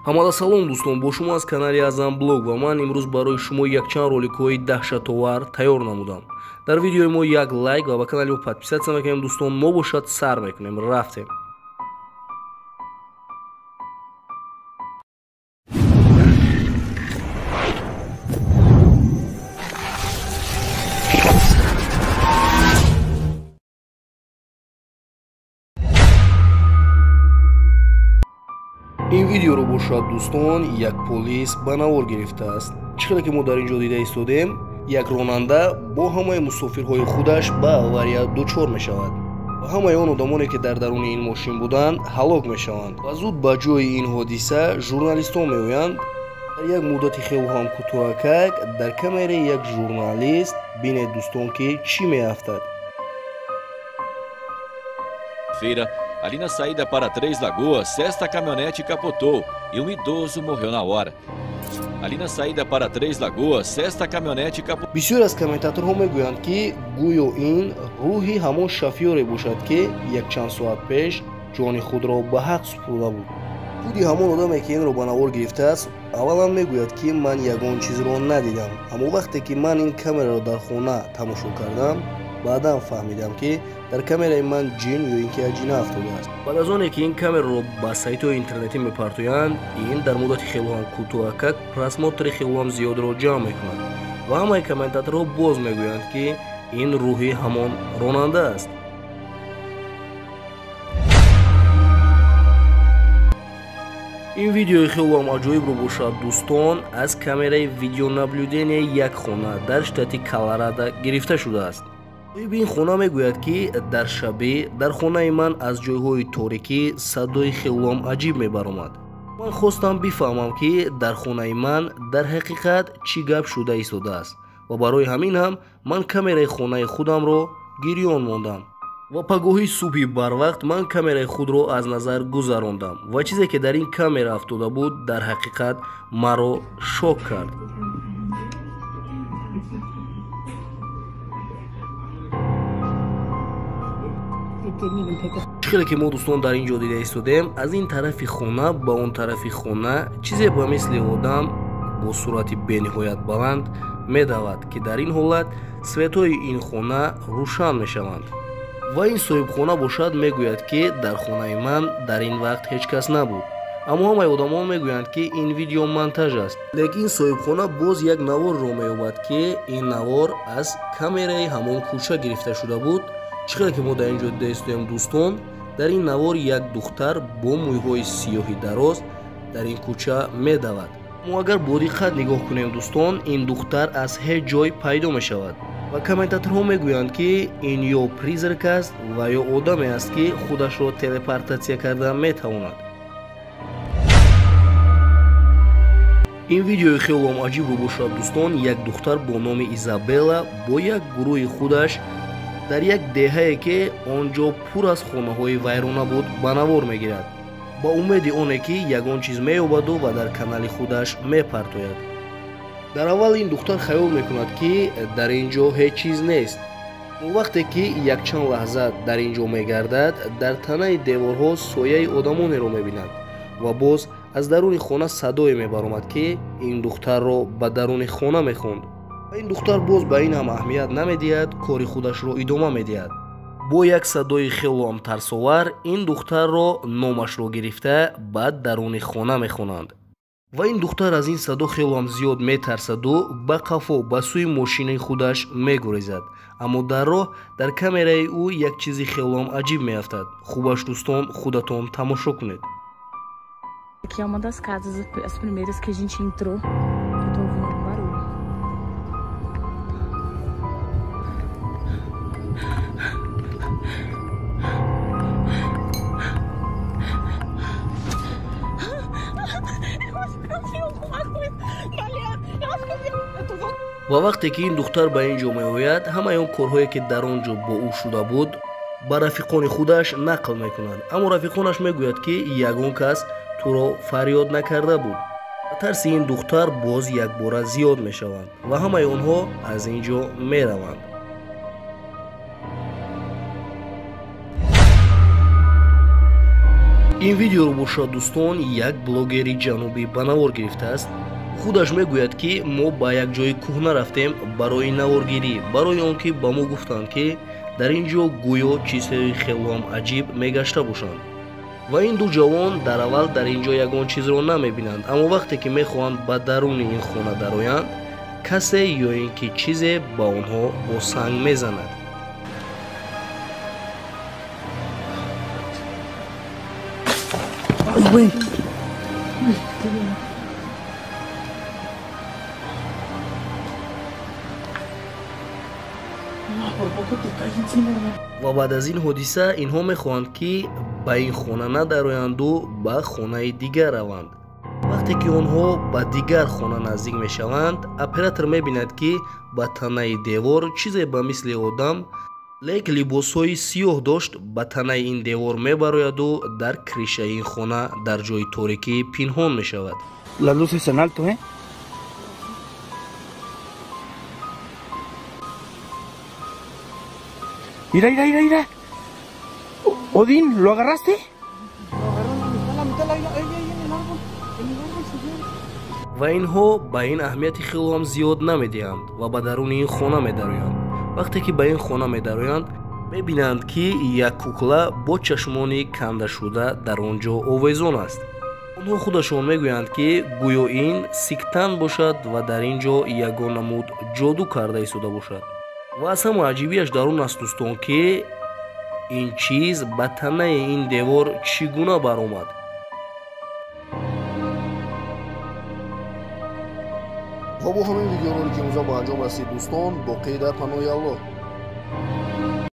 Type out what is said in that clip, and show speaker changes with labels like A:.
A: Ҳамада салом дӯстон, бо шумо аз канали Азам Блог ва ман имрӯз барои шумо якчанд роликҳои даҳшатовар тайёр намудам. Дар видеои мо як лайк ва ба канали мо подписатсия мекунем дӯстон, мо бошад сар мекунем. Рафтем. Ин видеоро бошад дӯстон, як полис ба навор гирифтааст. Чӣ хеле ки мо дар ин ҷо дида истодем, як ронанда бо ҳамаи мусофирҳои худаш ба авария дучор мешавад ва ҳамаи он одамоне ки дар даруни ин мошин буданд ҳалок мешаванд ва зуд ба ҷои ин ҳодиса журналистон меоянд. Дар як муддати хеле ҳам кӯтоҳакак дар камераи як журналист бинед дӯстон ки чӣ меафтад.
B: Feira, ali na saída para Três Lagoas, esta caminhonete capotou e um idoso morreu na hora. Ali na saída para Três Lagoas, esta caminhonete capotou.
A: Бисёр аз комментаторҳо мегӯянд ки гӯё ин рӯҳи ҳамон шофёре бошад ки якчанд соат пеш ҷони худро ба ҳақ супурда буд. Худи ҳамон одаме ки инро ба навор гирифтааст, аввалан мегӯяд ки ман ягон чизро надидам, аммо вақте ки ман ин камераро дар хона тамошо кардам, баъдан фаҳмидам ки дар камераи ман ҷин ё ин ки аҷина афтодааст. Баъд аз оне ки ин камераро ба сайтҳои интернетӣ мепартоянд, ин дар муддати хеле ҳам кӯтоҳакак просмотри хеле ҳам зиёдро ҷамъ мекунад ва ҳамаи комментаторҳо боз мегӯянд ки ин рӯҳи ҳамон ронанда аст. Ин видеои хеле ҳам аҷоибро бошад дӯстон, аз камераи видеонаблюдения як хона дар штати Колорадо гирифта шудааст. Соҳиби ин хона мегӯяд ки дар шабе дар хонаи ман аз ҷойҳои торикӣ садои хеле аҷиб мебаромад. Ман хостам бифаҳмам ки дар хонаи ман дар ҳақиқат чӣ гап шуда истодааст ва барои ҳамин ҳам ман камераи хонаи худамро гирён мондам. Ва пагоҳи субҳи барвақт ман камераи худро аз назар гузарондам ва чизе ки дар ин камера афтода буд дар ҳақиқат маро шок кард. Чӣ хеле ки мо дӯстон дар ин ҷо дида истодем, аз ин тарафи хона ба он тарафи хона чизе ба мисли одам бо суръати бениҳоят баланд медавад ки дар ин ҳолат светҳои ин хона рӯшан мешаванд. Ва ин соҳибхона бошад мегӯяд ки дар хонаи ман дар ин вақт ҳеҷ кас набуд. Аммо ҳамаи одамон мегӯянд ки ин видео монтаж аст. Лекин соҳибхона боз як наворро меёбад ки ин навор аз камераи ҳамон кӯча гирифта шуда буд. Чӣ хеле ки мо дар ин ҷо дида истодем дӯстон, дар ин навор як духтар бо мӯйҳои сиёҳи дароз дар ин кӯча медавад. Мо агар бо диққат нигоҳ кунем дӯстон, ин духтар аз ҳеҷ ҷой пайдо мешавад ва комментаторҳо мегӯянд ки ин ё призрак аст ва ё одаме аст ки худашро телепортатсия карда метавонад. Ин видеои хеле ҳам аҷибро бошад дӯстон, як духтар бо номи Изабелла бо як гурӯҳи худаш дар як деҳае ки он ҷо пур аз хонаҳои вайрона буд ба навор мегирад, ба умеди оне ки ягон чиз меёбаду ва дар канали худаш мепартояд. Дар аввал ин духтар хаёл мекунад ки дар ин ҷо ҳеҷ чиз нест. Вақте ки якчанд лаҳза дар ин ҷо мегардад, дар танаи деворҳо сояи одамонеро мебинад ва боз аз даруни хона садое мебаромад ки ин духтарро ба даруни хона мехонд. Ин духтар боз ба ин ҳам аҳамият намедиҳад, кори худашро идома медиҳад. Бо як садои хеле ҳам тарсовар ин духтарро номашро гирифта ба даруни хона мехонанд. Ва ин духтар аз ин садо хеле ҳам зиёд метарсаду ба қафо ба сӯи мошини худаш мегурезад. Аммо дар роҳ дар камераи ӯ як чизи хеле ҳам аҷиб меафтад. Хубаш дӯстон, худатон тамошо кунед.
C: Aqui é uma das casas, as primeiras que a gente entrou. Eu tô ouvindo um barulho.
A: Ва вақте ки ин духтар ба ин ҷо меояд, ҳамаи он корҳое ки дар он ҷо бо ӯ шуда буд ба рафиқони худаш нақл мекунанд. Аммо рафиқонаш мегӯяд ки ягон кас туро фарёд накарда буд. Ба тарси ин духтар боз якбора зиёд мешаванд ва ҳамаи онҳо аз ин ҷо мераванд. Ин видеоро бошад, дӯстон, як блогери ҷанубӣ ба навор гирифтааст. Худаш мегӯяд, ки мо ба як ҷои кӯҳна рафтем барои наворгирӣ, барои он ки ба мо гуфтанд, ки дар ин ҷо гӯё чизҳои хелоам аҷиб мегашта бошанд. Ва ин ду ҷавон дар аввал дар ин ҷо ягон чизро намебинанд, аммо вақте ки мехоҳанд ба даруни ин хона дароянд, касе ё ин ки чизе ба онҳо бо санг мезанад. Ва баъд аз ин ҳодиса инҳо мехоҳанд, ки ба ин хона надароянду ба хонаи дигар раванд. Вақте ки онҳо ба дигар хона наздик мешаванд, оператор мебинад, ки ба танаи девор чизе ба мисли одам, лек либосҳои сиёҳ дошт, ба танаи ин девор мебарояду дар кришаи ин хона дар ҷои торикӣ пинҳон мешавад.
D: Las luces en alto, ¿eh? Mira, mira, mira, mira. Odín, ¿lo agarraste?
E: Lo agarró en la mitad, ahí, ahí, ahí en el árbol. En el árbol se vio.
A: Ва инҳо ба ин аҳамияти хелоам зиёд намедиҳанд ва ба даруни ин хона медароянд. Вақте ки ба ин хона медароянд, мебинанд, ки як кукла бо чашмони кандашуда дар он ҷо овезон аст. Онҳо худашон мегӯянд, ки гӯё ин сиктан бошад ва дар ин ҷо ягон намуд ҷоду карда истода бошад. Ва аз ҳама аҷибиаш дар он аст, дӯстон, ки ин чиз ба танаи ин девор чӣ гуна баромад.
F: Ва бо ҳамин видеоролики имрӯза ба анҷом расид, дӯстон. Боқӣ дар паноҳи Аллоҳ.